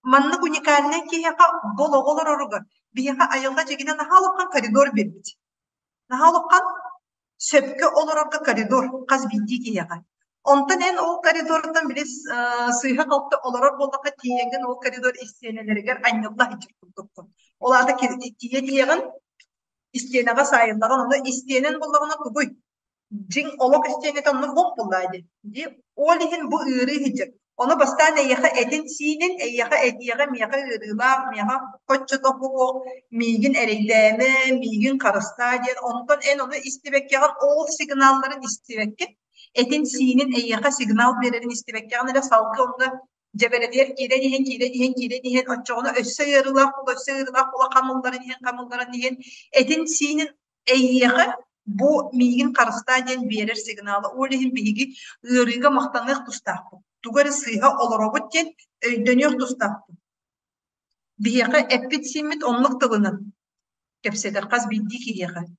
Маннык уникальнай киһиэхэ бу олоҕу олороругар биһиэхэ айылҕа дьигинэ наһаа улахан коридор биэрбит. Наһаа улахан сөпкө олорорго коридор хас биирдии киһиэхэ. Онтон эн ол коридортан били сыыһа-халты олорор буоллахха тиийэҥҥин ол коридор истиэнэлэригэр анньылла сылдьар курдуккун. Ол аата тиийэ тиийэҕин истиэнэҕэ саайыллаҕын, ону истиэнэн буоллаҕына тугуй? Дьиҥ олох истиэнэтэ оннук суох буоллаа дии. Дии ол иһин бу ыарыы сылдьар. Ону бастаан эйиэхэ этин-сиинин, эйиэхэ этиэҕэ миэхэ ыарыылаах, миэхэ соччото суох, миигин эрэйдээмэ, миигин харыстаа диэн. Онтон эн ону истибэккэҕин, ол сигналларын истибэккин, этин-сиинин эйиэхэ сигнал биэрэрин истибэккэҕин эрэ салгыы онно дьэбэрэтигэр киирэн иһэн, киирэн иһэн, киирэн иһэн, оччоҕуна өссө ыарыылаах буола, өссө ыарыылаах буола хамылларан иһэн, хамылларан иһэн, этин-сиинин эйиэхэ бу миигин харыстаа диэн биэрэр сигнала. Ол иһин биһиги ыарыыга махтаныах тустаахпыт. Тугу эрэ сыыһа олоробут диэн өйдөнүөх тустаахпыт. Биһиэхэ эппит-сииммит оннук тылынан кэпсэтэр хас биирдии киһиэхэ.